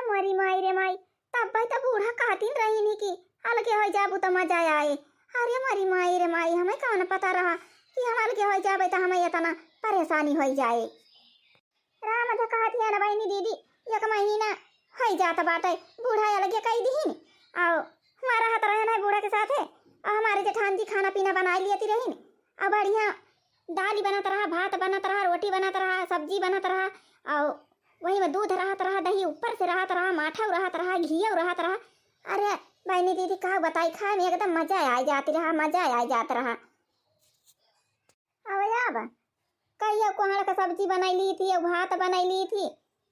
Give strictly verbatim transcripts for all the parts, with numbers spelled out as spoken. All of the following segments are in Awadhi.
मरी माई रे माई, तब भाई तब बूढ़ा कहतीन रही नहीं कि अलगे हो जाबू तो मजा आए। अरे मरी माई रे माई, हमें कौन पता रहा कि हम अलगे हो जाबे तो हमें इतना परेशानी हो जाए। राम तो कहत हिया ना बहिनी दीदी, एक महीना होइ जात बाटे, बूढ़ा अलगे कई दिहिन, अउ हुआँ रहत रहन है बूढ़ा के साथे, अउ हमारे जेठान जी खाना पीना बनाइ लियती रहिन, अउ बढ़िया दाल बनत रहा, भात बनत रहा, रोटी बनत रहा, सब्जी बनत रहा, अउ वही में दूध रहत रहा, दही ऊपर से रहत रहा, माठा रहत रहा, घियो रहत रहा। अरे बहिनी दीदी का बताई, खाए में एकदम मजा आ जात रहा, मजा आ जात रहा। अब अब कहियो कोहड़ा का सब्जी बनाई ली थी, भात बनाई ली थी।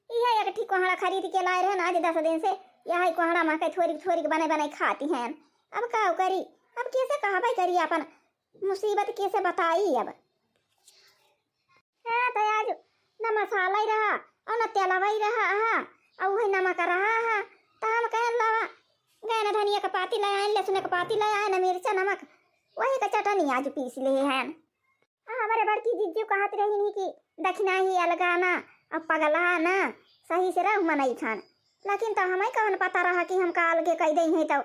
यह एक ठी कोहड़ा खरीद के लाए रहन आज दस दिन से, यही कोहड़ा मा के थोड़ी थोड़ी बनाई बनाई खाती हैं। अब का करी, अब कैसे कहबे करी अपन मुसीबत कैसे बताई अब। हाँ, तो आज न मसाला ही रहा अउ न तेलवा ही रहा, हाँ, अउ वही नमक रहा, हाँ, तो हम कहन लावा गए न धनिया का पाती ले आए, लहसुन का पाती ले आए, न मिर्चा नमक, वही का चटनी आज पीस ले हैं। आ, हमरे बड़की जिज्जू कहत रही नहीं कि दखिना ही अलगा ना, अब पगला ना, सही से रह मनई खान। लेकिन तो हमें कौन पता रहा कि हमका अलगे कह दई है, तो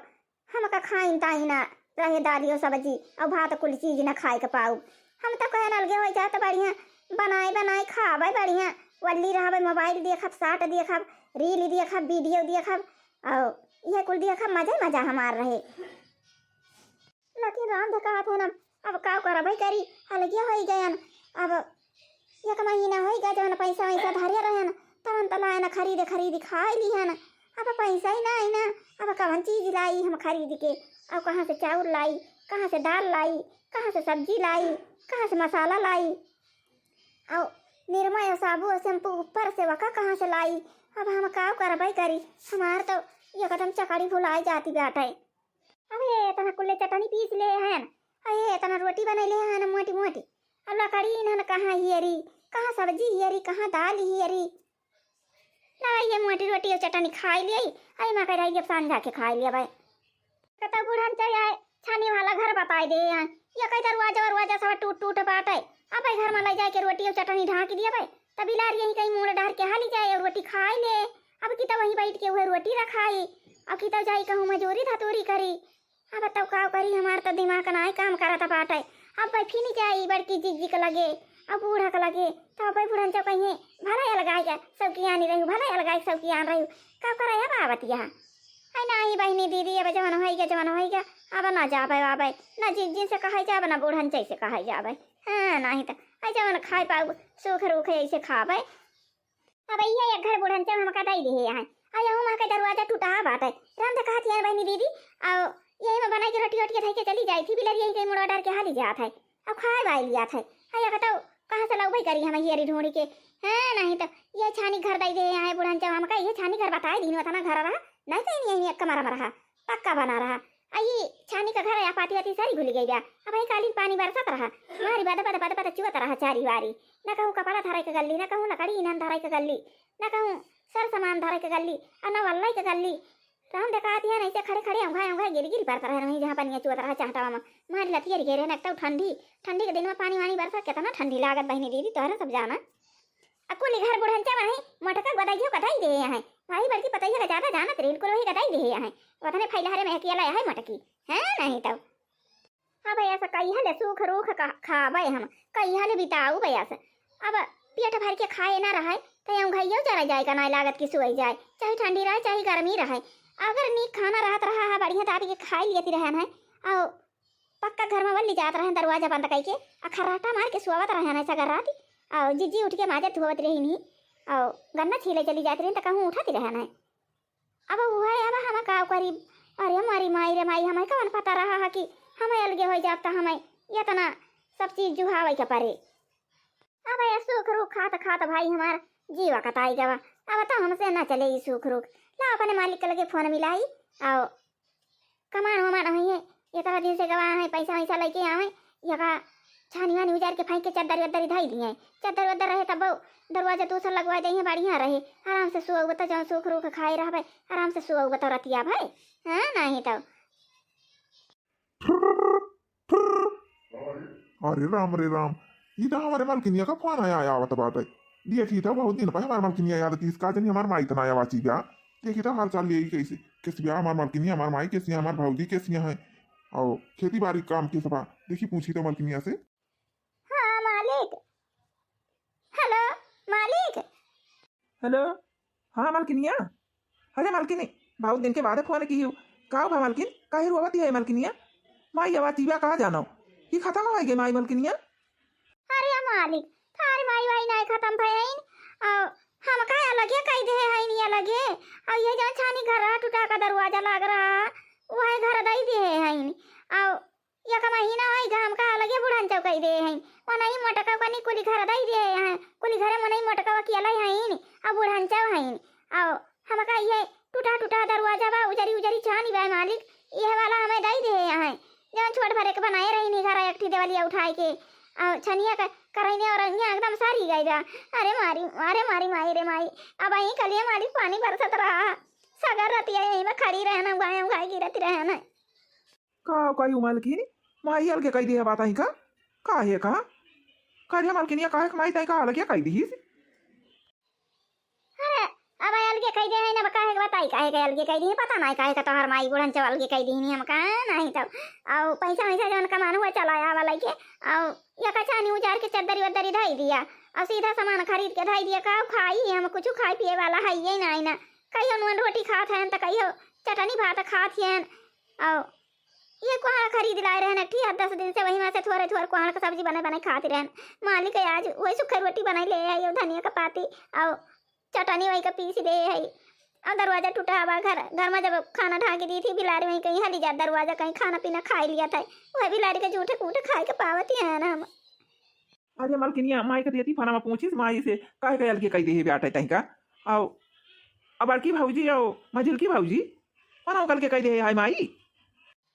हमका खाइन ताइन ना रहे दालियो सब्जी अउ भात कुल चीज ना खाए के पाऊ। हम तो कहन अलगे हो जात बढ़िया, बनाए बनाए खाबे बढ़िया, वल्ली रहबे, मोबाइल देखब, साट देखब, रील देखब, वीडियो देखब, अउ यह कुल देखब, मजे मजा हमार रहे। लेकिन राम धकात है ना, अब का करबै करी, अलगे होई गयन। अब एक महीना होई गया जवन पैसा वैसा धरे रहन, तवन त लायन खरीद खरीद खाए लिहन। अब पैसा ही ना आई ना, अब कवन चीज लाई हम खरीद के? अब कहाँ से चाउर लाई, कहाँ से दाल लाई, कहाँ से सब्जी लाई, कहाँ से मसाला लाई, और निरमा और साबु और शैम्पू ऊपर से वका कहाँ से लाई? अब हम का करबै करी, हमार तो एकदम चकड़ी भुलाए जाती बाटे। अबे एतना कुल्ले चटनी पीस ले हन, अबे एतना रोटी बनैले हन मोटी मोटी। अब लकड़ी इन्हन कहाँ हियरी, कहाँ सब्जी हियरी, कहाँ दाल हियरी? लगा ये मोटी रोटी और चटनी खाई लिये, आई माँ कह रही अब सांझा के खाई लिये भाई। कतौ बुढ़न चल आए, छानी वाला घर बताए दे हैं। ये कई दरवाजा वरवाजा सब टूट टूट बाटे। अब भाई घर में ले जाए के रोटी और चटनी ढाँक दिया भाई, तब बिलार यही कहीं मूड़ डहर के हाली जाए और रोटी खाई ले। अब की तो वहीं बैठ के वह रोटी रखाई, अब की तो जाई कहूँ मजूरी धतूरी करी। अब बताओ का करी, हमार तो दिमाग नाई काम करत बाटे। अब भाई फिर जाई बड़की जिज्जी के लगे, अब बूढ़ा के लगे, तो अब भाई बुढ़न चौ कहिए भला अलगाई के सौकियानी रहू, भला अलगाई के सौकियान रहू। का करे अब आवत यहाँ? है नाही बहिनी दीदी, अब जवन होई गया, जवन होई गया, अब ना जाबे आबे, ना जिज्जी से कहे जाबे, ना बूढ़न चै से कहे जाबे। हाँ, नाही तो आई जवन खाए पाऊ, सूख रूख ऐसे खाबे। अब इहे एक घर बुढ़न चौ हमका दई दिहे हैं। आ यहू माँ के दरवाजा टूटा बाटे। राम तो कहत हियन बहिनी दीदी, आओ यही में बनाई के रोटी ओटी धई के चली जाई थी, बिलर यही कहीं मुड़वा डर के हाली जात है। अब खाए वाई लियात है। आ या कतौ कहाँ से लौबे करी हम हियरी ढूंढी के? हाँ, नहीं तो ये छानी घर दई दिहे हैं बुढ़न चौ हमका, ये छानी घर बताए दीन वतना घर रहा, नहीं तो यही एक कमरा में रहा, पक्का बना रहा। आ ये छानी का घर या पाती वाती सारी घुल गई बा। अब ही कालीन पानी बरसत रहा, मारी बद बद बद बद चुअत रहा चारी वारी। न कहूँ कपड़ा धरे के गल्ली, न कहूँ लकड़ी इन्हन धरे के गल्ली, न कहूँ सर सामान धरे के गल्ली, और न वल्लई के गल्ली। तो हम देखा दिया नहीं से खड़े खड़े औंघा औंघा गिर गिर पड़त रहे, वहीं जहाँ पनिया चुअत रहा चाहटा में। मारी लतियर घेरे न, एक तो ठंडी, ठंडी के दिन में पानी वानी बरसा, कितना ठंडी लागत बहिनी दीदी, तोहरे सब जाना। आ कुली घर बुढ़न चवा है, मोटका गदाइयो गदाई दे है। भाई बड़की पतैया का ज्यादा जानत रे, इनको लोही गदाई दे है। वतने फैलहरे में अकेला है मोटकी। है नहीं तो। अब ऐसा कई हले सूख रूख का खाबे हम, कई हले बिताऊ बे ऐसे। अब पेट भर के खाए ना रहे, तो यूं घइयो जरा जाए का ना लागत कि सोई जाए। चाहे ठंडी रहे, चाहे गर्मी रहे। अगर नीक खाना रहत रहा है, बढ़िया दाबी के खाए लियती रहन है। और पक्का घर में वल्ली जात रहन, दरवाजा बंद कइके, आ खर्राटा मार के सोवत रहन है सगर राती, और जिज्जी उठ के माजत धोवत रही नहीं, और गन्ना छीले चली जात रही, तो कहूँ उठत रहन है। अब वो है, अब हम का करी? अरे हमारी माई रे माई, हमें कौन पता रहा है कि हमें अलगे हो जाब, तो हमें इतना सब चीज जुहावे के पड़े। अब ये सूख रूख खात खात भाई हमार जीवा कताई गवा। अब तो हमसे ना चले ई सूख रूख। ला अपने मालिक के लगे फोन मिलाई, आओ कमान वमान हुई है, इतना दिन से गवा है, पैसा वैसा लेके आवे, यका छानी वानी उजार के फेंक के चद्दर वद्दर धई दिए, चद्दर वद्दर रहे तब दरवाजा दूसर लगवा दे, बढ़िया रहे, आराम से सुअ बता, जौन सूख रूख खाए रहबे, आराम से सुअ बता रतिया भाई। हाँ, नहीं तो। अरे राम रे राम, ई तो हमारे मलकिनिया का फोन आया, आया आवत बाटे। देखी तो बहुत दिन पर हमारे मलकिनिया याद तीस का जनी हमार माई तना आया वाची बा। देखी तो हाल चाल लेई कैसे, कैसे बिया हमार मलकिनिया, हमार माई कैसी है, हमार भौजी कैसी है, और खेती बाड़ी काम के सफा देखी, पूछी तो मलकिनिया से। हाँ मालिक। हेलो मालिक। हेलो, हाँ मलकिनिया। अरे मलकिनी, बहुत दिन के बाद फोन की हूँ। का बा मलकिन, काहे रोवत है मलकिनिया? माई आवा तीबा का जानो, ई खतम होइ गए माई मलकिनिया। अरे मालिक, थार माई वाई नाई खतम भइन, और हमका अलगे कई देहे हइन, अलगे। और ये जौन छानी घर टूटा का दरवाजा लाग रहा, वह घर दई देहे हइन। और एक महीना होई गा, हमका अलगे बुढ़न चौकई देहे हइन। मनई मोटका कनी कुली घर दई देहे हैं, कुली घरे मनई मोटका अकेला हइन, और बुढ़न चौ हइन। और हमका ये टूटा टूटा दरवाजा बा, उजरी उजरी छानी बा मालिक, ये वाला हमें दई देहे हैं। जौन छोट भरे के बनाए रही नी घर एक ठी देवलिया उठाए के, और छनिया का करैने और अइया एकदम सारी गई बा। अरे मारी, अरे मारी माई रे माई, अब अहीं कलिया मालिक पानी बरसत रहा, सगर रतिया यहीं में खड़ी रहना, उगाए उगाए गिरत रहना। का कही मलकिनी, माई अलगे कई दिया बात आई का? काहे का? करे मलकिनिया, काहे के माई ताई का अलगे कई दिहिस? अरे, अब अलगे कई दे है ना, काहे के बताई, काहे के अलगे कई दी, पता नहीं काहे का तोहर माई बुढ़न चौ अलगे कई दी नहीं, हम कहा नहीं तो। और पैसा वैसा जौन कमान हुआ चला आवा लइके, और या कछानी उजार के चद्दरी वद्दरी धई दिया, और सीधा सामान खरीद के धई दिया, का खाई हम, कुछ खाए पिए वाला है ये नहीं ना। कहियो नून रोटी खात हैं तो कहियो चटनी भात खात हैं, और ये कोहड़ा खरीद लाए रहन, एक ठी आठ दस दिन से वही में से थोड़े थोड़े कोहड़ा के सब्जी बने बने खात रहन। मालिक आज वही सूखा रोटी बनाई ले आई, धनिया का पाती और चटनी वही का पीस दे है। और दरवाजा टूटा हवा घर, घर में जब खाना ढाके दी थी बिलारी वहीं कहीं हली जात दरवाजा, कहीं खाना पीना खाई लिया था, वह बिलारी के जूठे कूठे खाए के पावत ही है ना हम। अरे मलकिनिया, माई के देती फोनमा पूछिस माई से, काहे के अलगे कई देहे बेटा तहीं का? आओ, अब बड़की भौजी आओ, मझिलकी भौजी, फोनमा अलगे कई देहे हाय माई।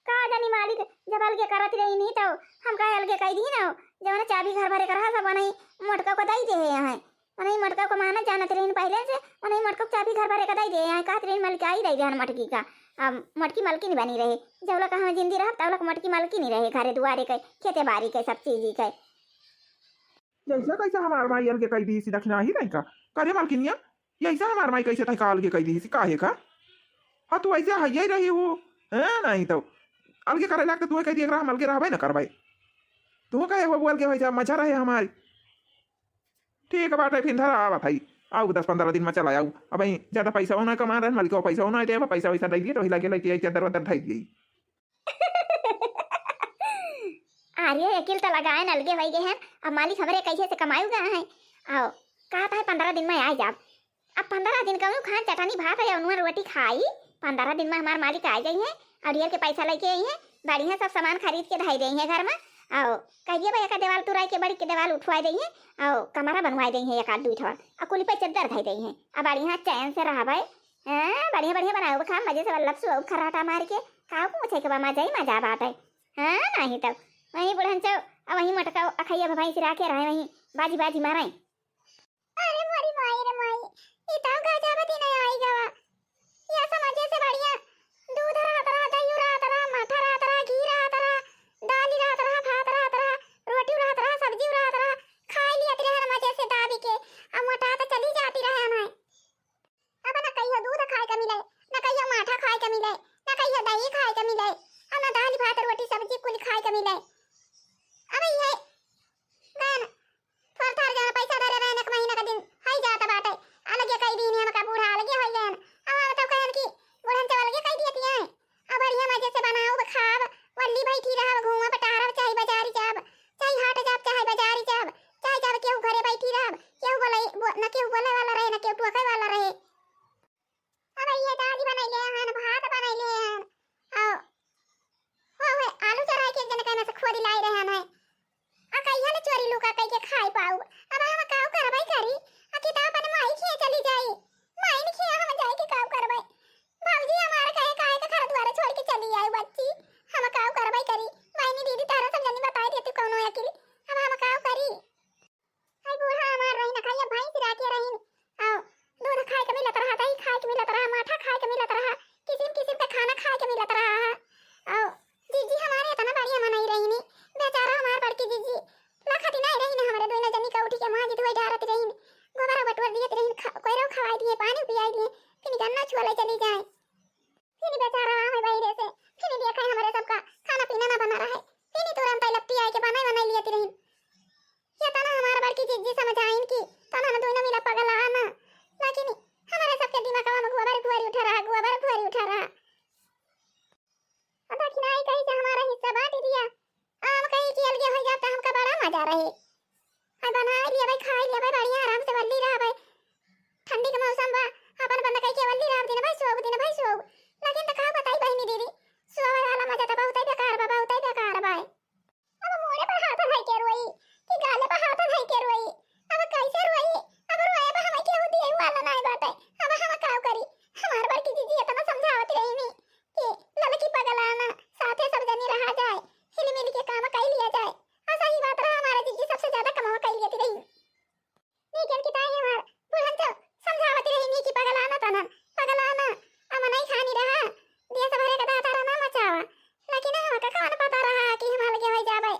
का जानी मालिक, जब अलगे करत रही नहीं तो हम काहे अलगे कई दी ना, जवन चाबी घर भरे के रहा सब वनही मोटका को दई देहे हैं। वनही मोटका को मानत जानत रही पहले से, वनही मोटका को चाबी घर भरे के दई देहे हैं, कहत रही मलकाई दई देहन मटकी का। अब मटकी मलकिन बनी रहे, जब लक हम जिंदी रहब तब लक मटकी मलकिन रहे, घरे दुआरे के, खेते बारी के, सब चीज के। जैसे कैसे हमार माई अलगे कई दी सी दक्षिणा ही नहीं का? करे मलकिनिया, यैसे हमार माई कैसे तहीं का अलगे कई दी सी, काहे का? हाँ, तू ऐसे हइये रही हो, हैं? नहीं तो अलगे करे लाग तो तू कह दिया हम अलगे रहबे न करबे। तू कहे हो अलगे हो जा, मजा रहे हमारी। ठीक बाटे, फिर धरा आवत है, आऊ दस पन्द्रह दिन में चला आऊ। अब ज्यादा पैसा होना कमा रहे, मलिक पैसा होना दे, पैसा वैसा दे दिए तो वही लगे लेके आई, चद्दर वद्दर ढाई दिए। अरे, अकिल त लगाए न अलगे होई गए हैं। अब मालिक हमरे कैसे से कमाई गए हैं। आओ, कहत है पन्द्रह दिन में आ जाब। अब पन्द्रह दिन कहूँ खान चटनी भात है, उनमें रोटी खाई, पन्द्रह दिन में हमार मालिक आ जाई है, अड़ियल के पैसा लेके आई है, बढ़िया सब सामान खरीद के धई देई है घर में। आओ, कहिए भैया का देवाल तुराई के बड़ी के देवाल उठवाई देई है, आओ, कमरा बनवाई देई है एक आध दुई ठो, और कुली पे चद्दर धई देई है, अब बढ़िया चैन से रहबे। हाँ, बढ़िया बढ़िया बनाओ खा, मजे से लपसू खर्राटा मार के, का पूछे के बा, मजा ही मजा बाटे। हाँ, नहीं तो वहीं बुढ़न चौ, आ वहीं मोटका अखैया भैंस राखे रहे, वहीं बाजी बाजी मारे। अरे मोरी माई रे माई, ई तो गजब दिन आई गवा। या समझे से बढ़िया दूध रहत रहा, दही रहत रहा, माठा रहत रहा, घी रहत रहा, दाल रहत रहा, भात रहत रहा, रोटी रहत रहा, सब्जी रहत रहा, खाई लियत रहे मजे से दाबी के, अब मोटा तो चली जाती रहे हमारे। अब न कहियो दूध खाए के मिले, न कहियो माठा खाए के मिले, न कहियो दही खाए के मिले, और न दाल भात रोटी सब्जी कुल खाए के मिले। अब ये गन थोर थोर जौन पैसा धरे रहन, एक महीना का दिन हई जात बाटे, अलगे कई दिन हमका बूढ़ा अलगे होई गए। अब हम तो कहन कि बूढ़न से अलगे कई दिए हैं। अब बढ़िया मजे से बनाओ, खाब, वल्ली बैठी रहब, घूमब, टहरब, चाहे बाजारी जाब, चाहे हाट जाब, चाहे बाजारी जाब, चाहे जाब केहू घरे बैठी रहब, केहू बोले, बो-, न केहू बोले वाला रहे, न केहू टोके वाला रहे। अब ये दाल बनैले हन, भात बनैले हन, और हो, हो, आलू चढ़ाई के जन कहना से खोदी लाई रहे हन है। आ कहिया ले चोरी लुका कई के खाई पाऊ? अब हम काऊ करबै करी? आ कि त अपन माई खिया चली जाई। माई ने खिया हम जाई के काऊ करबै? भौजी हमारे कहे काहे के घर द्वार छोड़ के चली आई बच्ची? हम काऊ करबै करी? माई ने दीदी तारा सब जनी बताई देती कौनो अकिल। अब हम काऊ करी? आई बूढ़ा हमार रही न खाइया भैंस राखे रही। आओ, दूध खाए के मिलत रहा, दही खाए के मिलत रहा, माठा खाए के मिलत रहा, किसिम किसिम के खाना खाए के मिलत रहा है। आओ, जीजी हमारे इतना बढ़िया मनई रही नी, बेचारा हमार बड़की जीजी लखती नहीं रही न, हमारे दोनों जनी का उठी के माँ जी धोए डारत रही, गोबरा बटोर दिए रही, कोयरो खवाई दिए, पानी पियाई दिए, फिर गन्ना छुआ ले चली जाए। फिर बेचारा आवे बहिरे से, फिर देखे हमरे सबका खाना पीना ना बना रहे, फिर तुरंत लपटी आए के बनाए बनाए लियत रही। ये तना हमार बड़की जिज्जी समझाइन कि तना ना दोनों मिला पगला ना, लेकिन हमारे सबके दिमागवा में गोबर फुहरी उठा रहा, गोबर फुहरी उठा रहा। अब दखिनाई कही से हमारा हिस्सा बांट दिया। आम कही कि अलगे हो जाब त हमका बड़ा मजा रहे। अब बनाए लिया भाई, खाए लिया भाई, बढ़िया आराम से वल्ली रहा भाई। ठंडी के मौसम बा, अपन बंद कही के वल्ली रहा दिन भाई सोब, दिन भाई सोब। लेकिन त का बताई बहिनी दीदी, सोवे वाला मजा त बहुते बेकार बा, बहुते बेकार बा। अब मोड़े पर हाथ धइ के रोई कि गाले पर हाथ धइ के रोई? अब कैसे रोई? अब रोए बा हमें केहू दिए वाला नाय बाटे। अब हम का करी? हमार बड़की दीदी इतना समझावत रही नी कि ललकी पगलाना, साथे सब जनी रहा जाए, हिल मिल के काम कई लिया जाए। आ सही बात रहा, हमारा दीदी सबसे ज्यादा कमावा कई लेती रही। लेकिन कि ताई हमार बुढ़न तो समझावत रही नी कि पगलाना तनन, पगलाना, अब नहीं खानी रहा, देश भरे का दाता रहा ना मचावा। लेकिन हमका कौन पता रहा कि हम अलगे हो जाबे।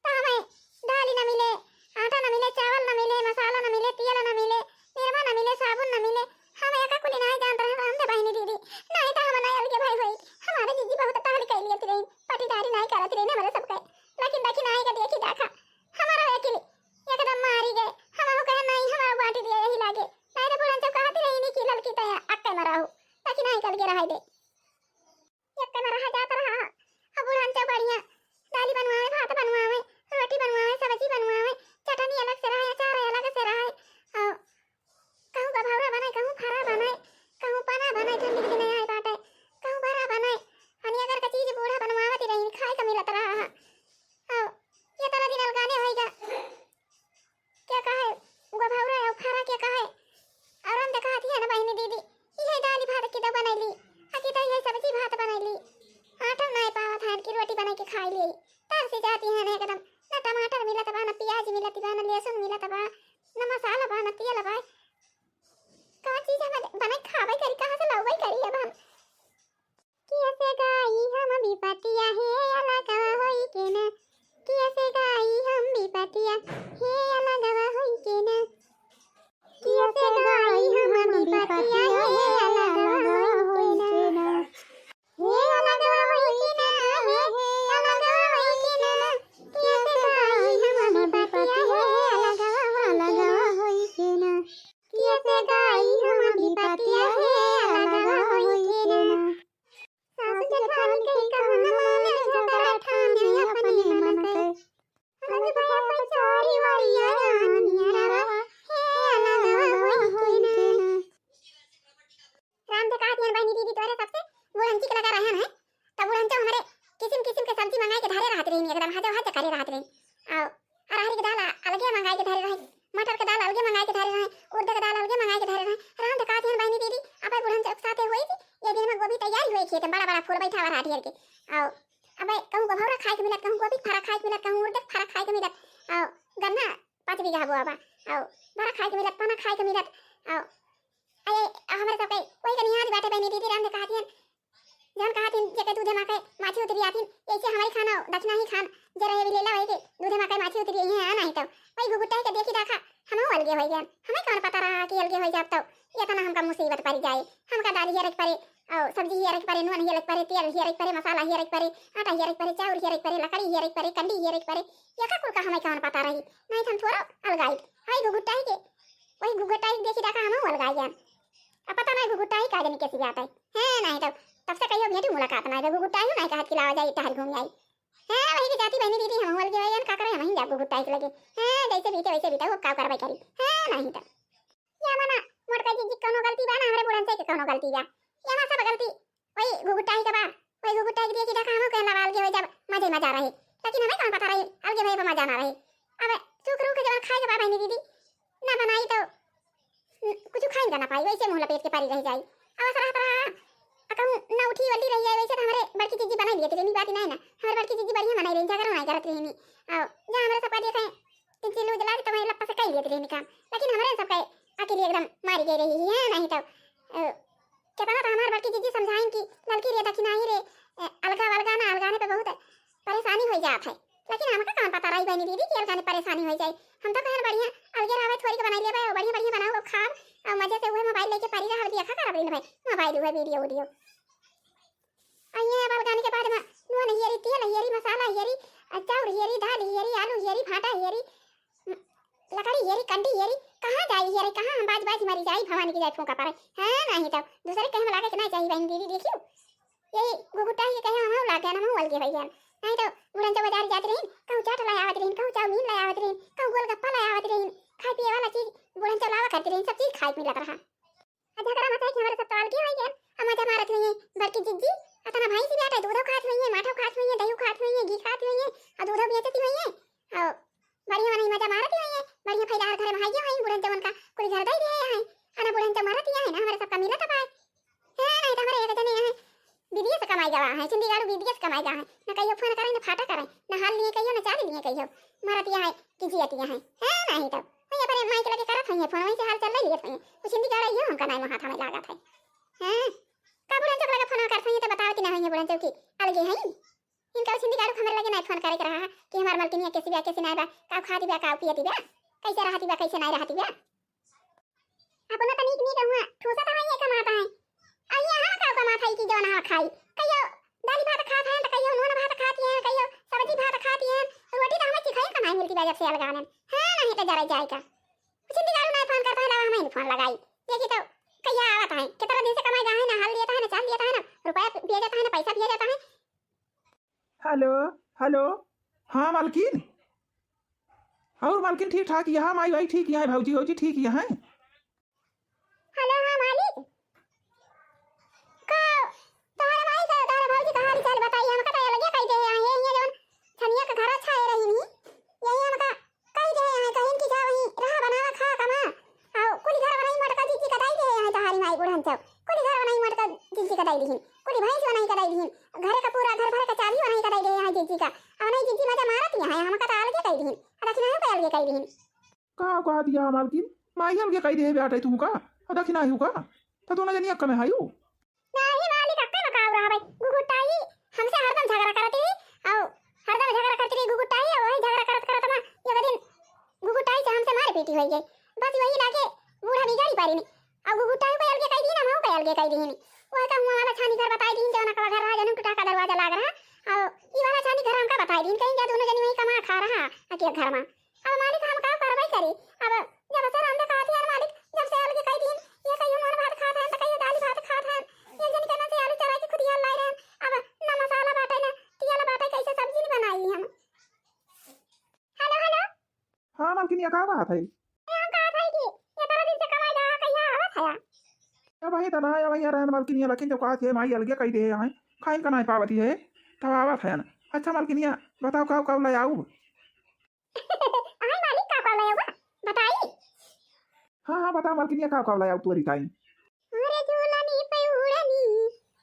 तो हमें दाल न मिले, आटा न मिले, चावल न मिले, मसाला न मिले, तेल न मिले, निरमा न मिले, साबुन न मिले। हम एका कुली नहीं जानत रहे, राम दे बहिनी दीदी। नहीं तो हम नहीं अलगे भाई होई। हमारे दीदी बहुत टहल कैली रही, पटीदारी नहीं करत रही हमारे सबके। लेकिन देखी नहीं का देखी देखा, हमारा वकील एकदम मारी गए। हम कहे नहीं, हमारा बांट दिया यही लागे। नहीं तो बुढ़न जब कहती रही नहीं कि ललकी तया अक्के मराहू, लेकिन नहीं कल के रहा दे। एक में रहा जात रहा। अब बुढ़न चौ बढ़िया दाली बनवावे, भात बनवावे, रोटी बनवावे, सब्जी बनवावे, चटनी अलग से रहे, अचार अलग से रहे। और कहूँ गभौरा बनाए, कहूँ फरा बनाए, कहूँ पना बनाए, ठंडी के दिन आए बाटे, कहूँ बड़ा बनाए। अनि अगर का चीज बूढ़ा बनवावत रही, खाए का मिलत रहा। और ये तरह दिन अलगाने होइगा। क्या कहे, गभौरा और फरा क्या कहे? और हम तो कहती है ना बहिनी दीदी, इहे दाल भात की तो बनैली, आ की तो इहे सब्जी भात बनैली। आटा नहीं पावत है कि रोटी बना के खाई ली। तरसी जाती है ना एकदम, ना टमाटर मिलत बा, ना प्याज मिलत बा, ना लहसुन मिलत बा, ना मसाला बा, ना तेल बा। कौन चीज हम बना खावे करी, कहाँ से लावे करी अब हम? किया से गाई हम विपतिया हे अलगवा होई के ना। किया से गाई हम विपतिया हे अलगवा होई के ना। किया से गाई हम विपतिया हे अलगवा होई के ना। हे अलगवा होई के ना, हे, हे अलगवा होई के ना। किया से गाई हम विपतिया हे अलगवा होई के ना। किया से गाई हम विपतिया हे अलगवा होई के ना। सासु जेठानी कही कहूँ न माने, झगड़ा ठाने अपने मन के। आज भया पचारी वाली आया नियरवा, हे अलगवा होई के ना। राम देखा दियन बहिनी दीदी तोरे सबसे बुढ़ंची के लगा रहन है। तब बुढ़ंचो हमरे किसिम किसिम के सब्जी मंगाए के धरे रहत रही, एकदम हजो हज करे रहत रही। आओ अरहर के दाल अलगे मंगाए के धरे रहे, मटर के दाल अलगे मंगाए के धरे रहे, उड़द के दाल अलगे मंगाए के धरे रहे। राम देखा दियन बहिनी दीदी, अब बुढ़न चौक साथे होई थी, ये दिन में गोभी तैयारी हुई खेत में, बड़ा बड़ा फूल बैठा हुआ ढेर के। आओ, अब कहूँ गभौरा खाए के मिलत, कहूँ गोभी फरा खाए के मिलत, कहूँ उड़द फरा खाए के मिलत। आओ, गन्ना पाँच बीघा बोआ बा। आओ, बड़ा खाए के मिलत, पना खाए के मिलत। आओ, अये, हमारे सबके वही कनिया आज बाटे बहिनी दीदी, राम देखा दियन जौन कहत हिन, जेके दूधे माँ के माछी उतरी आथिन, ऐसे हमारी खाना दक्षिणा ही खान, जे रहे भी लेला वही के दूधे माँ के माछी उतरी है, हाँ, नहीं तो वही घुघुटाई के देखी देखा, हम अलगे हो गए। हमें कौन पता रहा कि अलगे हो जाब तो ये तना हमका मुसीबत पड़ जाए। हमका दाल हियर के परे, और सब्जी हियर के परे, नून हियर के परे, तेल हियर के परे, मसाला हियर के परे, आटा हियर के परे, चाउर हियर के परे, लकड़ी हियर के परे, कंडी हियर के परे, ये का कुल का हमें कौन पता रही। नहीं तो हम थोड़ा अलगाई। आई घुघुटाई के, वही घुघुटाई के देखी देखा हम अलगाई गए। अब पता नहीं घुघुटाई का जनी कैसी बात है। हैं, नहीं तो तब से कहियो भेंटी मुलाकात नहीं, तो घुघुटाई नहीं कहत कि लावा जाई, टहर घूम आई। हैं, वही के जाती बहिनी दीदी, हम अलगे हो गए, का करे, हम ही जाब घुघुटाई के लगे। हैं, जैसे बीते वैसे बीता, वो का करवाई करी। हैं, नहीं तो या मना, मोटका जीजी के कौनो गलती बा ना, हमरे बुढ़न से के कौनो गलती बा। ये हमार सब गलती वही घुघुटाई के बा। वही घुघुटाई के देखी देखा हम कहला अलगे हो जाब, मजे मजा रहे। लेकिन हमें कौन पता रही अलगे भये पर मजा ना रहे। अब सूख रूख के जवन खाए के बा बहिनी दीदी, ना बनाई तो कुछ खाइन का ना पाई, वैसे मुँह लपेट के परी रह जाई। अब असर रहत रहा, आ कहूँ ना उठी वल्ली रही है, वैसे तो हमरे बड़की जीजी बनाई लिए थे, बात ही नहीं ना, हमरे बड़की जीजी बढ़िया बनाई रही, झगड़ा नहीं करत रही। आओ, जा हमरे सबका देखे, तीन चीज उजला तो मैं लप्पा से कई लिए थे काम, लेकिन हमरे सबका अकेले एकदम मारी गई रही है, नहीं तो, अ, कितना तो हमार बड़की जीजी समझाइन कि ललकी रे दखिनाई रे, अ, अलगा अलगा ना, अलगाने पे बहुत परेशानी हो जात है। लेकिन हमका कौन पता रही बहिनी दीदी कि अलगाने परेशानी हो जाए। हम तो कहन बढ़िया अलगे रहबे, थोड़ी के बनाई लेबे, और बढ़िया बढ़िया बनाओ, खाब, और मजे से उहे मोबाइल लेके परी रहब, देखा करब दिन भर। आई दू है वीडियो वीडियो। अइहैं अब अलगानी के बाद मा नून हेरी, तेल हेरी, मसाला हेरी, अ, चाउर हेरी, दाल हेरी, आलू हेरी, भाटा हेरी, म, लकड़ी हेरी, कंडी हेरी, कहाँ जाई हेरी, कहाँ हम बाज बाज मरी जाई, भवानी की जाए फूंका पड़े। हाँ, नाहीं तउ दूसरे कहे मा लागे के नाहीं चाही बहिन दीदी, देखियो। यही घुघुटाई के कहे हम लागे ना, हम अलगे भइया। नाहीं तउ बुढ़न चौ बाजार जात रहिन, कहूँ चाट लाए आवत रहिन, कहूँ चाउमीन लाए आवत रहिन, कहूँ गोलगप्पा लाए आवत रहिन, खाए पिए वाला चीज बुढ़न चौ लावा करत रहिन, सब चीज खाए के मिलत रहा। आ झगड़ा मचाई के हमरे सब तो अलगे होइ गए। आ मजा मारत हुई है बड़की जिज्जी, अतना भैंस भी आटा दूधो खात हुई है, माठो खात हुई है, दही खात हुई है, घी खात हुई है, आ दूधो बेचती हुई है। आ बढ़िया मनई मजा मारत हुई है, बढ़िया फैदार घरे में है हुई, बुढ़न जवन का कुल घर दई दिए है, अना बुढ़न तो मरत ही है ना, हमरे सबका मिलत पाए। है नहीं तो हमरे एक जने है विदेश कमाई गवा है, चंडीगढ़ विदेश कमाई गवा है, न कहियो फोन करे, न फाटा करे, न हाल लिए कहियो, न चाल लिए कहियो, मरत ही है कि जियत ही है, है नहीं तो। वही अपने माई के लगे करत हुई है फोन, वहीं से हाल चाल ले लिए हुई है। कुछ हिंदी गाड़ा ये हमका नाई हाथ में लागत है। हैं? का बुढ़न चौक लगे फोन करत हुई है तो बताओ कि ना हुई है बुढ़न चौक की अलगे है। इनका कुछ हिंदी गाड़ू हमरे लगे नाई फोन करे के रहा है कि हमार मलकिनिया कैसी बा, कैसी नाई बा, का खाती बा, का पियती बा, कैसे रहती बा, कैसे नाई रहती बा। अपना तो नीक नीक हुआ ठूसा तो है ये कमाता है। अब ये हम का कमात है कि जौन हम खाई। कहियो दाली भात खात हैं, तो कहियो नून भात खाती हैं, कहियो सब्जी भात खाती हैं। रोटी तो हमें चिखाई कमाई मिलती बा जब से अलगाने। हाँ, नहीं तो जरा जाए का। कुछ हिंदी गाड़ू नाई फोन करता है, रहा हमें फोन लगाई। देखी तो कहिया आवत है, कितना दिन से कमाई गा है, ना हाल दिया था, ना चाल दिया था, ना रुपया भेजा था, ना पैसा भेजा था। हेलो, हेलो। हाँ मालकिन। और मालकिन ठीक ठाक यहाँ, माई वाई ठीक यहाँ, भौजी वौजी ठीक यहाँ। हेलो, हाँ मालिक। का तोहरे माई से तोहरे भौजी का हाल चाल बताई, हमका तो अलगे कई दे हैं, ये, ये जौन छनिया का घर अच्छा है रही नहीं, यही हमका कई दे हैं, कहीं की जा वहीं रहा बनावा खा कमा, आओ कुल घर बनाई मटका जिज्जी कटाई दे हैं, तोहरी माई बुढ़न सब कुल घर बनाई मटका जिज्जी कटाई दिहिन, कुल भैंस बनाई कटाई दिहिन, घरे का पूरा घर भर का चाबी बनाई कटाई दे हैं जिज्जी का, अब नहीं जिज्जी मजा मारत यहाँ है, हमका तो अलगे कई दिहिन, दक्षिणा का अलगे कई दिहिन। का कहा दिया मालकिन? माई अलगे कई दे बेटा तू का? और दक्षिणा ही का? तो दोनों जनी अक्का में हायू। नाही मालिक, अक्का में का रहा भाई? गुगुटाई हमसे हरदम झगड़ा करती, और हरदम झगड़ा करती रही गुगुटाई, और वही झगड़ा करत करत मा एक दिन गुगुटाई से हमसे मार पीटी होई गई। बस वही लागे बूढ़ा बिगाड़ी पारी नी। और गुगुटाई को अलगे कई दी ना, माऊ को अलगे कई दी नी। वही का हुआ वाला छानी घर बताई दी, जौन का घर रहा, जौन टूटा का दरवाजा लाग रहा, और ये वाला छानी घर हमका बताई दी, कहीं जा दोनों जनी वही कमा खा रहा, अकेले घर मा। अब मालिक हम का करवाई करी? अब जब से रांधे खात हैं मालिक, जब से अलगे कई दिन, ये कहियो नून भात खात हैं, तो कहियो दाल भात खात हैं। एक जन के ना से आलू चला के खुदिया लाई रहे, अब ना मसाला बाटे, ना तेल बाटे, कैसे सब्जी नहीं बनाई हम। हेलो, हेलो। हाँ मालकिनिया, का बात है? ए, हम कहत है कि ये तरह दिन से कमाई रहा, कहिया आवत है? अब वही तना, अब वही रहन मालकिनिया, लेकिन जब कहा थे माई अलगे कई दे हैं, खाइन का नहीं पावती है, तब आवत है ना। अच्छा मालकिनिया, बताओ का का ले आऊ? अहै मालिक, का का ले आवा? बताई। हाँ, हाँ, बता मालकिनिया, का का ले आऊ तोरी ताई? अरे झूलनी पे उड़नी,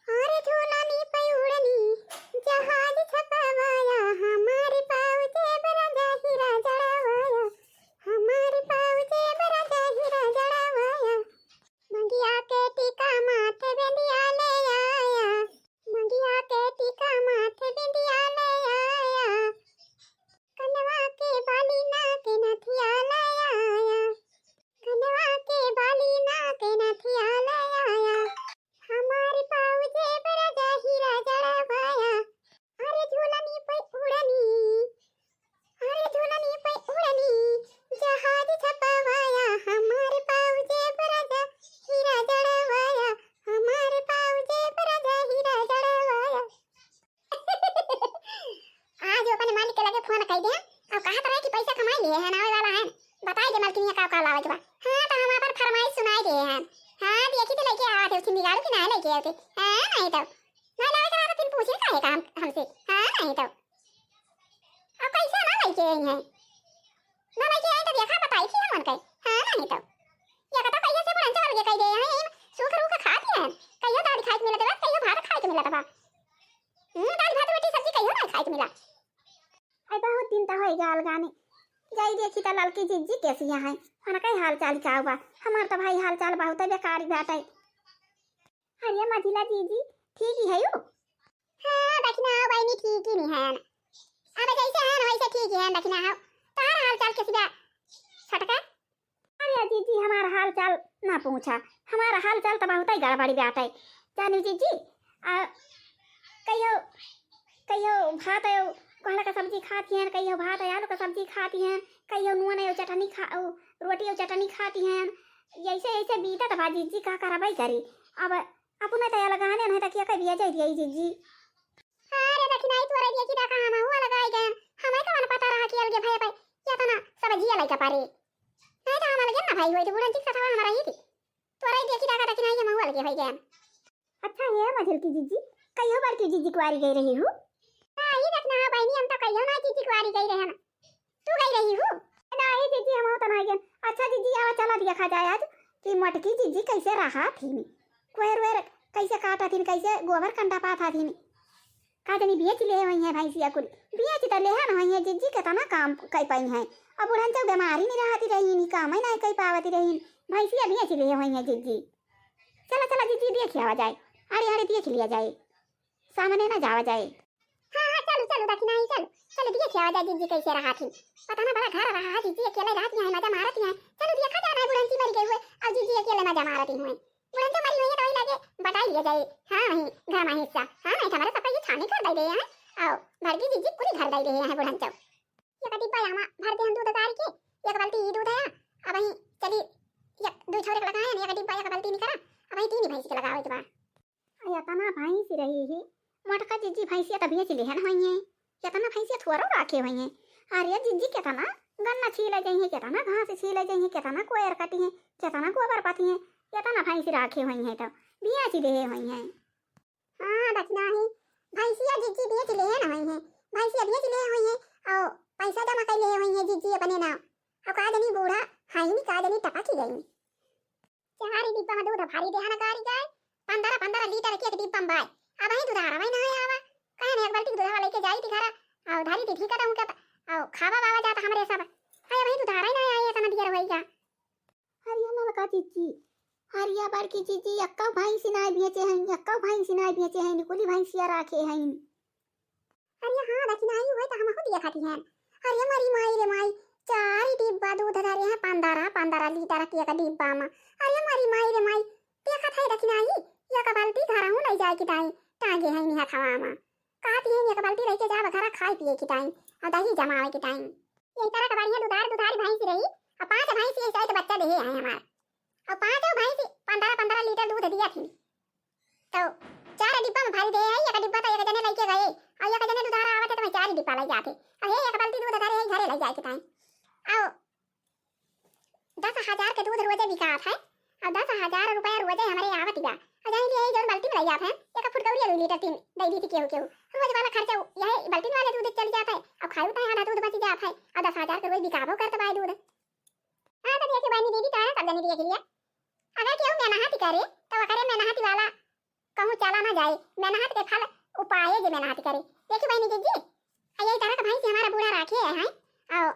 अरे झूलनी पे उड़नी, जहाज छपवाया, हमारी पाऊ जेब राजा हीरा जड़वाया, हमारी पाऊ जेब राजा हीरा जड़वाया। मंगिया के टीका माथे बिंदिया ले आया, मंगिया के टीका माथे बिंदिया ले आया। कनवा के बाली नाक नथिया ले आया, कनवा के बाली नाक नथिया ले आया। हमारे पाऊ जेब राजा हीरा जड़वाया। अरे झूलनी पे उड़नी, अरे झूलनी पे उड़नी, जहाज छपवाया। हमारे पाऊ जेब राजा हीरा जड़वाया, हमारे पाऊ जेब राजा हीरा जड़वाया। आज वो अपने मालिक के लगे फोन कई दे, और कहत रहे कि पैसा कमाई लिए हैं, आवे वाला है, बताई दे मालकिनिया का का लावे के बा। हाँ, तो हम अपन फरमाइश सुनाई दे हैं। हाँ, देखी तो लेके आवा थे, उठिन बिगाड़ू कि ना लेके आते। हाँ, नहीं तो। नहीं लावे के रहा तो फिर पूछे काहे का हम, हमसे? हाँ, नहीं तो। अब कैसे ना लेके आई हैं? ना लेके आई तो देखा, बताई थी हम उनके। हाँ, नहीं तो। या कतो कहियो से बुढ़न चल के कह दे हैं, इन सूख रूख खाती हैं। कहियो दाल खाए के मिलत बा, कहियो भात खाए के मिलत बा। हम्म, दाल भात रोटी सब्जी कहियो ना खाए के मिला। अरे बहुत दिन तो होई गया अलगाने। जाई देखी तो ललकी जिज्जी कैसी यहाँ है। उनका ही हाल चाल का बा। हमार तो भाई हाल चाल बहुत बेकार ही बाटे। अरे मझिला जीजी, ठीक ही है यू? हाँ, दखिना बहिनी ठीक ही नहीं है ना। अब जैसे है ना वैसे ठीक ही है दखिना हो। तार हाल चाल कैसी बा? छोटका? अरे जीजी, हमार हाल चाल ना पूछा, हमार हाल चाल त बहुतै गड़बड़ी बाटै। जानी जीजी, आ, कहियो, कहियो भात, कोहड़ा का सब्जी खाती हैं, कहियो भात आलू का सब्जी खाती हैं, कहियो नून अउ चटनी खा, उ, रोटी अउ चटनी खाती हैं। ऐसे, ऐसे बीतत बा जीजी, का करबै करी। अब अपने त अलगाने नहीं त के कहि दिया जाई जीजी। अरे दखिनाई, तोरे देखी देखा हमहू अलगाई गयन। हमें कवन पता रहा कि अलगे भय पे केतना सब जिया लइका पारे। नहीं तो हम अलगे ना भई होई, तो बुढ़न जी के साथ हमारा ही थी। तोरे देखी देखा दखिनाई हमहू अलगे भई गयन। अच्छा, हे मझिलकी जीजी, कहियो बड़की जीजी कुआरी गई रही हूँ? नहीं दखिना बहिनी, हम तो कहियो ना जीजी कुआरी गई रहे ना। तू गई रही हूँ? नहीं जीजी, हम तो नहीं गए। अच्छा जीजी, आवा चला देखा जाए आज कि मोटकी जीजी कैसे रहा थी, कोयर वेर कैसे काटा थी, कैसे गोबर कंडा पाथा थी। का जनी बेच ले होई हैं भैंसिया कुल, बेच त लेहन होई हैं जीजी, केतना काम कई पाई हैं। अब बुढ़न चौ बीमारी नहीं रहती रही, नहीं काम ही नहीं कई पावती रही, भैंसिया बेच ले होई हैं जीजी। चला चला जीजी, देख आवा जाए, अरे अरे देख लिया जाए, सामने ना जावा जाए। हाँ, हाँ, चलू, चलू, दखिनाई, चलू, चलू, देखा जाए जीजी कैसे रहा थी। पता ना, बड़ा घर रहा है, जीजी अकेले रहती हैं, मजा मारती हैं। चलू, देखा जाए ना, बुढ़ंती मरी गई हुए, और जीजी अकेले मजा मारती हुए। बुढ़ंती मरी हुई है, तो वही लगे बटाई लिया जाए। हाँ, वही घर में हिस्सा। हाँ, नहीं तो हमारे सबका ये छानी कर दे रहे हैं। आओ, भर की जीजी पूरी घर दे रहे हैं बुढ़ंती। एक डिब्बा यहाँ भर दे हम दूध गार के, एक बाल्टी ही दूध है, अब वहीं चली, एक दो छोरे के लगाए हैं, एक डिब्बा, एक बाल्टी निकला, अब वहीं तीन ही भैंस के लगाओ एक बार। अरे, एतना भैंस रही ही, मोटका जीजी भैंसिया त बेच लेहन होइहें। एतना भैंसिया थोड़ो राखे होइहें। अरे जीजी, केतना गन्ना छीले जइहें, केतना घास छीले जइहें, केतना कोयर कटिहें, केतना गोबर पथिहें, एतना भैंस राखे होइहें त बेच लेहे होइहें। हाँ, दखिना ही, भैंसिया जीजी बेच लेहे न होइहें, भैंसिया बेच लेहे होइहें, और पैसा जमा कर लेहे होइहें जीजी अपने नाम। और का जनी बूढ़ा है नहीं, का जनी टपकी गई। चार ही डिब्बा में दूध भरी देहन गारी गाय, पन्द्रह पन्द्रह लीटर के एक डिब्बा में बाय। अब ही दुधार में ना आवा, कहे ने एक बाल्टी दूध वाला लेके जाई थी घरा, और धरी थी ठीक रहूं क्या, और खावा बावा जाता हमरे सब। हाय, वही दुधार ही ना आए, इतना दियर होई गया। हरिया नलका जीजी, हरिया बड़की जीजी, यक्का भैंसी ना बेचे हैं, यक्का भैंसी ना बेचे हैं, निकुली भैंसिया राखे हैं। अरे हाँ, दखिनाई हुए तो हम खुद ये खाती हैं। अरे मरी माई रे माई, चार ही डिब्बा दूध धरे हैं, पन्द्रह पन्द्रह लीटर के एक डिब्बा में। अरे मरी माई रे माई, देखत है दखिनाई, एक बाल्टी घरहूँ ले जाए की दाई, टांगे हैं निहा थवा में। कहती हैं एक बाल्टी लेके जाब घरा खाए पिए की दाई, और दही जमावे की दाई। यही तरह का बढ़िया दुधार दुधार भैंस रही, और पांच भैंस यही तरह के बच्चा देहे हैं हमार, और पांचों भैंस पन्द्रह पन्द्रह लीटर दूध दिया थी। तो चार डिब्बा में भरी दे है, एक डिब्बा तो एक जने लेके गए, और एक जने दुधार आवत है तो मैं चार डिब्बा ले जाते। और ये एक बाल्टी दूध धरे है घरे ले जाए के ताई। और दस हजार के दूध रोजे बिकात है, और दस हजार रुपया रोजे हमरे आवत बा। और जान लिए जौन बाल्टी में ले जात है, एक फुटकौरी दो लीटर तीन दे दी थी केहू केहू। रोज वाला खर्चा यही बाल्टी वाले दूध चल जात है, और खाऊ तो आधा दूध बच जात है, और दस हजार के रोज बिकाबो करत बा दूध। हाँ, तो देखिए बहनी दीदी, तो है सब जनी देख लिया। अगर केहू मेहनत करे, तो ओकरे मेहनत वाला कहूँ चला ना जाए। मेहनत के फल उपाए जे मेहनत करे। देखिए बहनी दीदी, आ यही तरह का भैंस हमारा बूढ़ा राखे है, हैं? और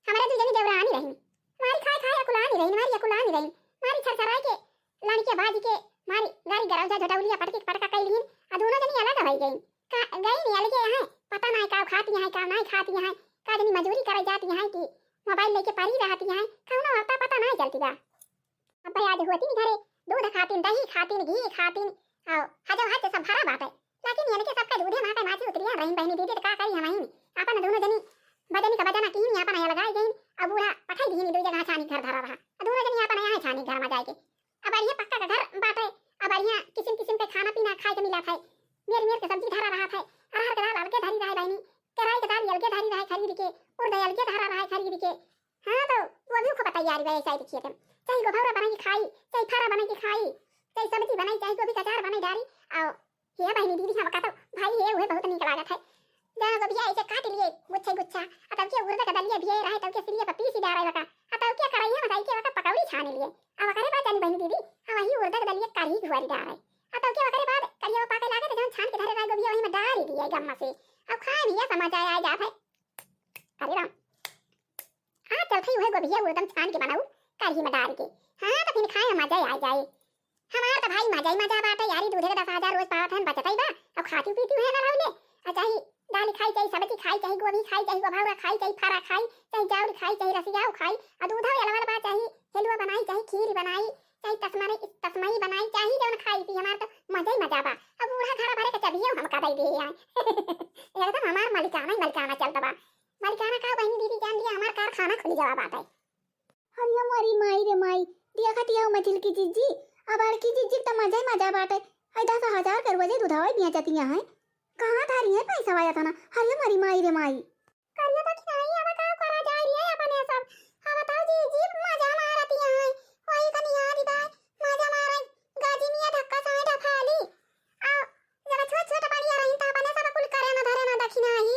हमारे दू जनी देवरानी रही। हमारी खाए खाए अकुलानी रही, हमारी अकुलानी रही। हमारी छरछराए के लड़के बाज के, हमारी गारी गरौजा झटौलिया पटके पटका कई लीन, आ दोनों जनी अलग हो गई। का, गई नहीं अलगे हैं, पता नहीं का खाती हैं, का नहीं खाती हैं, का जनी मजूरी करे जाती हैं कि मोबाइल लेके पड़ी रहती हैं, कौनो अता पता नहीं चलती बा। अब भाई आज होती नहीं घरे, दूध खातिन, दही खातिन, घी खातिन, और हजो हज सब भरा बाटे, लेकिन इनके सबके दूधे माँ के माची उतरिया रही बहनी दीदी, तो का करी हम ही। अपन दोनों जनी बजनी का बजना की नहीं, अपन यहाँ लगाई गई, अब बूढ़ा पठाई दी नहीं, दो जगह छानी घर धरा रहा, अब दोनों जनी अपन यहाँ छानी घर में जाए के। अब बढ़िया पक्का का घर बाटे, अब बढ़िया किसिम किसिम के खाना पीना खाए के मिला था, मेर मेर के सब्जी धरा रहा था, अरहर के दाल अलगे धरी रहे बहनी, केराई के दाल अलगे धरी रहे खरीद के, उड़द अलगे धरा रहे खरीद के। हाँ, तो वो भी खूब तैयारी बा, ऐसा ही देखिए तुम, चाहे गोभौरा बनाई के खाई, चाहे फारा बनाई के खाई, चाहे सब्जी बनाई, चाहे गोभी का अचार बनाई डारी, आओ। हे बहनी दीदी, हम का तो भाई हे उहे बहुत नीक लागत है। जाना गोभिया ऐसे काट लिए गुच्छे गुच्छा, आ तब के उड़द का दलिया भिए रहे, तब के सिलिया पर पीसी डारे बका, आ तब के कढ़ाई में डाल के बका पकौड़ी छान लिए। अब ओकरे बाद जानी बहनी दीदी, आ वही उड़द का दलिया कढ़ी घुआरी डारे, आ तब के ओकरे बाद कढ़िया पाके लागे तो जौन छान के धरे रहे गोभिया वही में डाल दिए गम्मा से। अब खाए भी ऐसा मजा आ जात है। अरे राम, आ चलत है उहे गोभिया उड़दम छान के बनाऊ कढ़ी में डाल के। हाँ, तो फिर खाए में मजा आ जाए। हमार तो भाई मजा ही मजा बाटे यारी, दूधे के दस हजार रोज पावत हन, बचत ही बा। अब खाती पीती हुए ना रहले, आ चाहे दाल खाई, चाहे सब्जी खाई, चाहे गोभी खाई, चाहे गोभौरा खाई, चाहे फरा खाई, चाहे चाउर खाई, चाहे रसियाऊ खाई, आ दूध अलवा बा, चाहे हलवा बनाई, चाहे खीर बनाई, चाहे तसमरई, तसमई बनाई, चाहे जौन खाई पी, हमार तो मजा ही मजा बा। अब बूढ़ा घरा भरे के चबियो हमका दे दिए हैं। एकदम हमार मलिकाना ही मलिकाना चलत बा। मलिकाना का बहिनी दीदी जान लिया, हमार कारखाना खुल गवा बाटे। अरे मोरी माई रे माई, देखत हऊ मझिलकी जिज्जी, अब बड़की जिज्जी त मजा ही मजा बाटे। है दस हजार के रोजे दूधवा बेचतिया हैं। कहाँ धरी है पैसा वाया था ना? अरे मोरी माई रे माई। करिया तो खिलाई, अब का करा जाए रे अपने सब। अब बताओ जिज्जी, मजा मारतिया हैं। वही कनिया दी बाय, मजा मारे। गाजी मिया धक्का साए डफाली। आ, जब छोट छोट बढ़िया रही त अपने सब कुल करे ना धरे ना दखिना ही।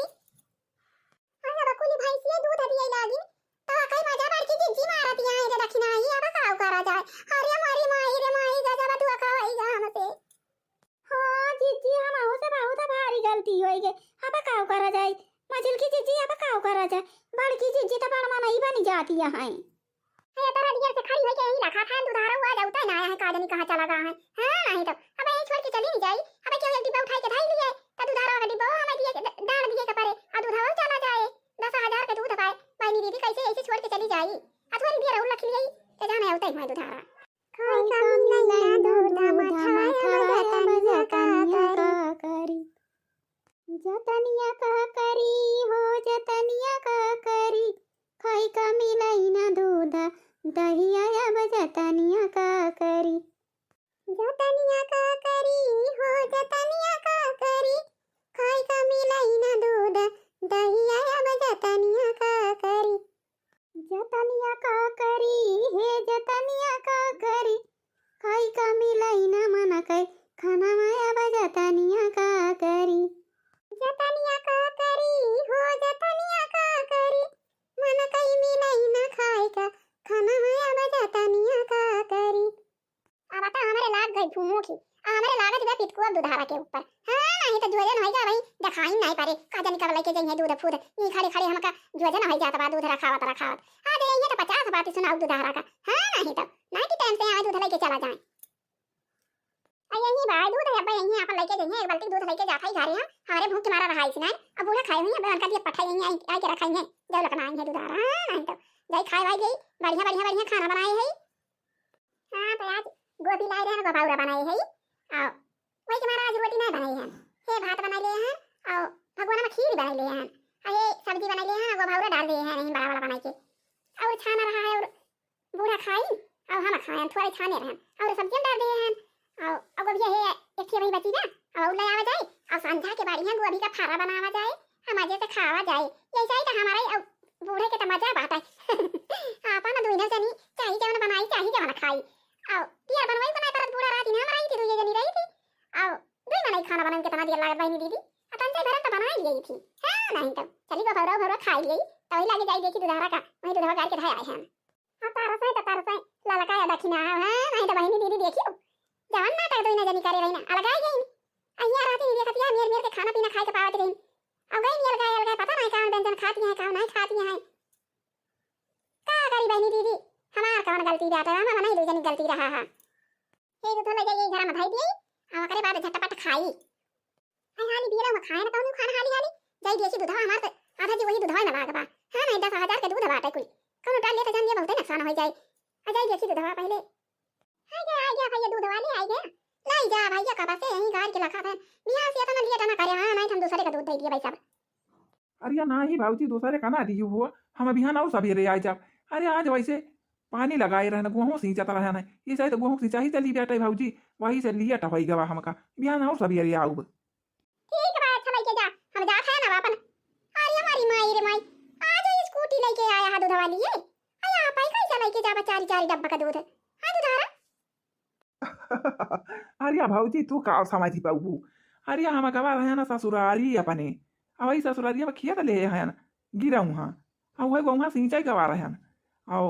अरे बकुली भैंसिया दूध दिए लागिन, तो कई मजा बड़की जिज्जी मारत यहाँ रे दखिना ही, अब काऊ करा जाए। अरे मोरी माई रे माई, गजब धोखा होई गा हमसे। हाँ जिज्जी, हमहू से बहुत भारी गलती होई गे, अब काऊ करा जाए। मझिलकी जिज्जी, अब काऊ करा जाए, बड़की जिज्जी तो बड़ मनई बनी जाती यहाँ। हे तोरा दियर से खड़ी होइके यहीं रखा था, दुधारा हुआ जाऊ, तय ना आया है, का जानी कहाँ चला गया है। हाँ, नहीं तो अब यहीं छोड़ के चली नहीं जाई। अब क्यों एक डिब्बा उठाई के धाई लिए, तो दुधारा का डिब्बा हमें दिए के, द-, डाल दिए के परे, और दुधारा चला जाए। दस हजार के दूध पाए, बहनी दीदी कैसे ऐसे छोड़ के चली जाई? आ थोड़ी देर और रख लिए, तो जाने आऊ तय हुआ दुधारा। खाई का मिलैना दूध मथवा बजतनिया का करी। जतनिया का करी हो, जतनिया का करी, खाई का मिलैना दूध दहिया, अब जतनिया का करी। जतनिया का करी हो, जतनिया का करी, खाई का मिलैना दूध दहिया, अब जतनिया का करी। जतनिया का करी, हे जतनिया का करी, खाई का मिलैना मन कै खाना माया बा जतनिया का करी। जतनिया का करी, हो जतनिया का करी, मन कै मिलैना खाई का खाना माया बा जतनिया का करी। अब तो हमरे लाग गई फूंकी, आ हमरे लागत बा पितकुआ दुधारा के ऊपर। हाँ, नहीं तो जुए नहीं जा भाई, देखाई नहीं पारे, का जानी कब लेके जइहे दूध फूद, ई खड़े खड़े हमका जुए नहीं जात बा दूध रखावत रखावत। आ दे, ये तो पचास बात सुनाऊ दुधारा का। हाँ, नहीं तो, नहीं कि टाइम से आवे दूध लेके चला जाए। आ यही बा, दूध है अब्बा, यही आपन लेके जइहे, एक बाल्टी दूध लेके जात है घरे हम, हमारे भूख के मारा रहा इसने, अब बूढ़ा खाए हुई, अब उनका दिए पठाई यही आई, आई के रखाई है, जब लकना आई है दुधारा। हाँ, नहीं तो, जाई खाए भाई गई, बढ़िया, बढ़िया, बढ़िया खाना बनाए है। हाँ, तो आज गोभी लाए रहन, गोभौरा बनाए है। आओ, वही के मारा आज रोटी नहीं बनाए हैं। हे भात बनाए ले हैं, आओ, भगवान में खीर बनाए ले हैं। आ ये सब्जी बनाए ले हैं, गोभौरा डाल दिए हैं, नहीं बड़ा वाला बनाए के। और छाना रहा है, और बूढ़ा खाई, और हम खाए, थोड़े छाने रहन, और सब्जी डाल दिए हैं। और, और गोभी है, एक ठे वही बची ना, और ले आवा जाए, और संझा के बाड़ी हैं, गोभी का फारा बनावा जाए, हम मजे से खावा जाए। यही चाहिए तो हमारा ही, और बूढ़े के तो मजा बात है। आपन दुइनो जनी चाही जवन बनाई, चाही जवन खाई। आओ, दियर बनवाई बनाई परत बूढ़ा राती ना मराई थी, दुइये जनी रही थी। आओ, दुई मनई खाना बनाई, कितना दियर लागत बहनी दीदी। अतन से भरन तो बनाई गई थी। हाँ, नहीं तो। चली गो भौरा, भौरा खाई गई। तो वही लागे जाई देखी दुधारा का, वही दुधारा गाड़ के धाय आए हैं। हाँ, तारा से तो तारा से ललका या दखिना है, हाँ, नहीं तो बहनी दीदी देखियो। जवन नाटक दुइनो जनी करे रही ना, अलगाई गई। अहिया राती दीदी खतिया मेर मेर के खाना पीना खाए के पावत रही। अब गई अलगाए, अलगाए पता नहीं कौन व्यंजन खाती हैं, कौन नहीं खाती हैं। का करी बहनी दीदी, हमार कौन गलती बाटे, हम नहीं दू जनी गलती रहा है। ये दूध ले जाइए घर में धई दिए, और ओकरे बाद झटपट खाई। आई हाली बियला में खाए ना कौनो खाना हाली हाली, जाई देसी दूधवा हमार से, आधा जी वही दूधवा में लाग बा। हाँ, नहीं दस हजार के दूध बाटे कुल, कौनो डाल ले तो जान ये बहुते नुकसान हो जाए। आ जाई देसी दूधवा पहले। आ गया, आ गया भैया दूध वाले, आ गया। लाई जा भैया, कब से यहीं गाड़ के लखा था, बिहार से इतना लेट ना करे, हाँ, नहीं हम दूसरे का दूध दे दिए भाई साहब। अरे या नाही भाऊजी, दूसरे का ना दियू हो, हम बिहान और सवेरे आए जाब। अरे आज वैसे पानी लगाए रहन, गोहूँ सींचत रहन, ये शायद गोहूँ सिंचाई चली बाटे भाऊजी, वही से लियट होई गवा हमका, बिहान और सवेरे आउब। ठीक बा, अच्छा लइके जा, हम जात है ना अपन। अरे हमारी माई रे माई, आज ये स्कूटी लइके आया है दूध वाली ये। अरे आप ही कैसे लइके जाबा चारी चारी डब्बा का दूध? हाँ दूधारा। अरे भौजी, तू का समझी पाऊ? अरे हम गवा रहे ना ससुरारी अपने, अब वही ससुरारी में खेत ले है ना, गिरा हुआ, अब वही गौवा सिंचाई गवा रहे हैं। और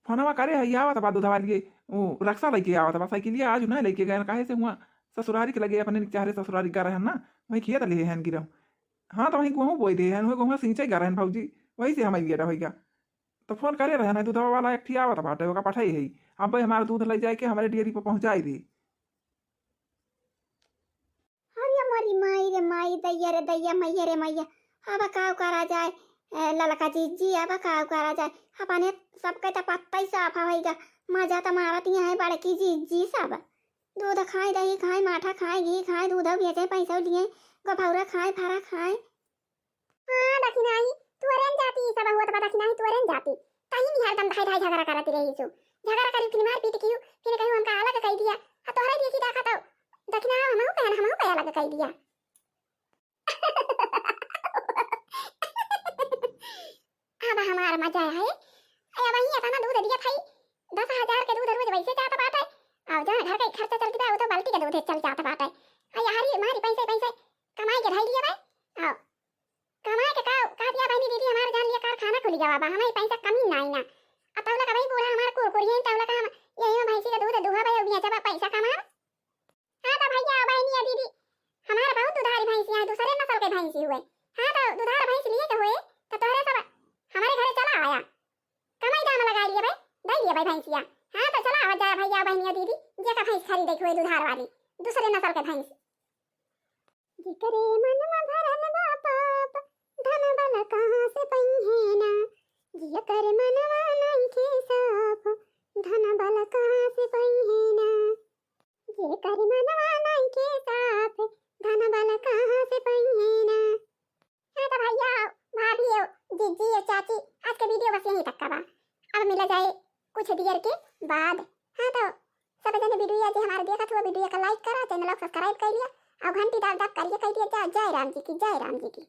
फोनवा करे है, आवत बा दूधवा लिए, वो रक्शा लेके आवत बा, साइकिलिया आज ना लेके गए, काहे से हुआ ससुरारी के लगे अपने चाहरे ससुरारी का रहे ना, वही खेत ले है गिरा। हाँ, तो वही गोहूँ बोई दे है, वही गोहूँ सिंचाई कर रहे हैं भौजी, वही से हमारी लेट होइगा। तो फोन करे रहे ना, दूधवा वाला एक ठिया आवत बाटे, ओका पठाई है, अब भाई हमारा दूध ले जाए के हमारे डेयरी पर पहुँचाई दे। अरे मोरी माई रे माई, दैया रे दैया, मैया रे मैया, अब का करा जाए? ए, ललका जीजी, अब का करा जाए, अपने सबके त पत्ता ही साफ होइगा। मजा त मारत ही है बड़की जीजी सब। दूध खाए, दही खाए, माठा खाए, घी खाए, दूध बेचे, पैसा लिए, गोफौरा खाए, फरा खाए। हाँ, दखिनाही, तुअरेन जाती, ई सब हुआ त बा दखिनाही, तुअरेन जाती। तही नहीं हरदम धाई धाई झगड़ा करत रही सु। झगड़ा करी, फिर मारपीट कियो, फिर कहियो हमका अलग कह दिया। आ तोहरे देखी देखा तो दखिना हमहू कहे, हमहू कहे अलग कह दिया। अब हमार मजा है। ए, अब ही इतना दूध दिया था, दस हजार के दूध रोज वैसे जात बाटे। अब जौन घर का खर्चा चलत बा, वो तो बाल्टी के दूध चल जात बाटे। आ यारी मारी पैसे, पैसे कमाई के ढाई लिया भाई। आओ, कमाई के का, का दिया बहनी दीदी, हमारे जान लिया कारखाना खुल गया बाबा, हमारी पैसा कमी ना आई ना। अब तौला का भाई बूढ़ा हमारा कुरकुरी है, तौला का हम यही में भैंसी का दूध दुहा भाई, उबिया जब पैसा कमा। हाँ तो भैया, बहनी या दीदी, हमारे बहुत दुधारी भैंसी है, दूसरे नस्ल के भैंसी हुए। हाँ तो दुधार भैंस लिए के हुए, तो तोहरे सब हमारे घरे चला आया। कमाई दाम लगा लिए भाई, दे लिए भाई भैंसिया। हाँ तो चला आवा जाए भैया, बहनी या दीदी, जे का भैंस खरीदे के हुए दुधार वाली, दूसरे नस्ल के भैंस। जेकरे मनवा भरल बा पाप, धन बल कहाँ से पइहे ना। जेकर मनवा नइखे साफ, धन बल कहाँ से पइहे ना। जेकर मनवा नइखे साफ, धन बल कहाँ से पइहे ना। हाँ तो भैया, भाभी, जीजी, चाची, आज के video बस यहीं तक का बा। अब मिला जाए कुछ देर के बाद। हाँ तो सब जने video जे हमारे देखत हुआ, video का like करा, channel को subscribe कर लिया और घंटी दाब दाब करिए, कह दिया जय, जय राम जी की, जय राम जी की।